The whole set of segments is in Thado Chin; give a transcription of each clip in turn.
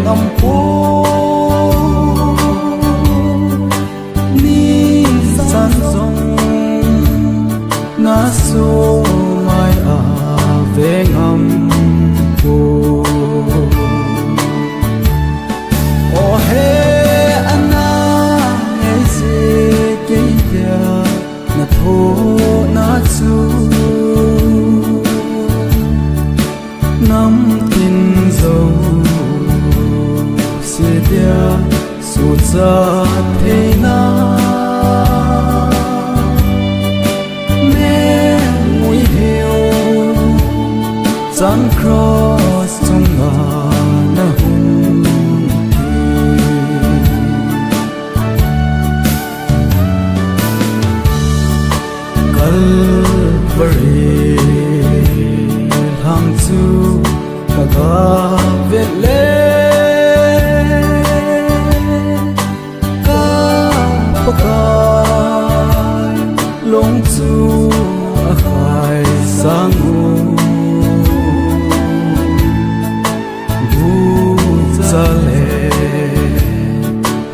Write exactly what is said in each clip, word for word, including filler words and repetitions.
ngam poi, ni chan jong na sumai a ve ngam poi. O he, ana ngai se kei dia, na thohna chu namtin jouse dia suhchat theina. Mengui hiu, chan cross chunga na hung hi. Calvary lhang chu ka ga vet le, ka Pakai long chu a khai sang u. Gucha le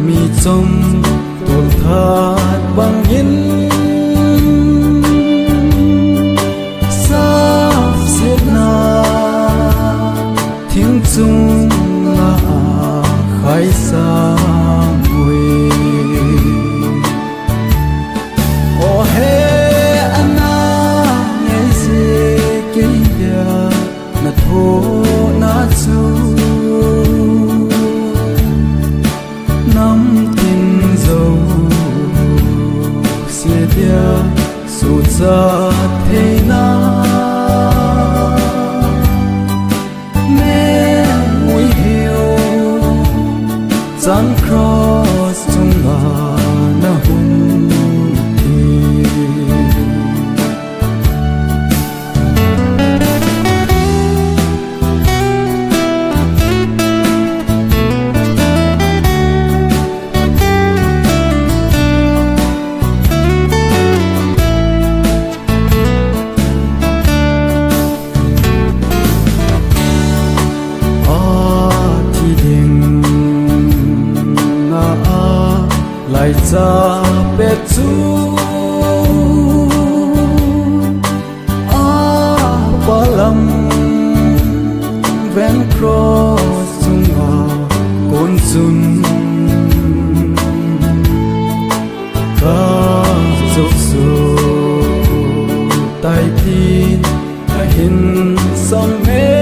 mi chomtol that bangin, sapsetna thing chunga a khai sang u. O he, ana ngai se kei dia, na thohna chu namtin jouse dia suhchat theina. Mengui hiu, chan cross chunga na hung hi. A thi ding a, a laicha pet chu a palam ven cross chunga kon chun ka chuksu tai tin ahin sam e.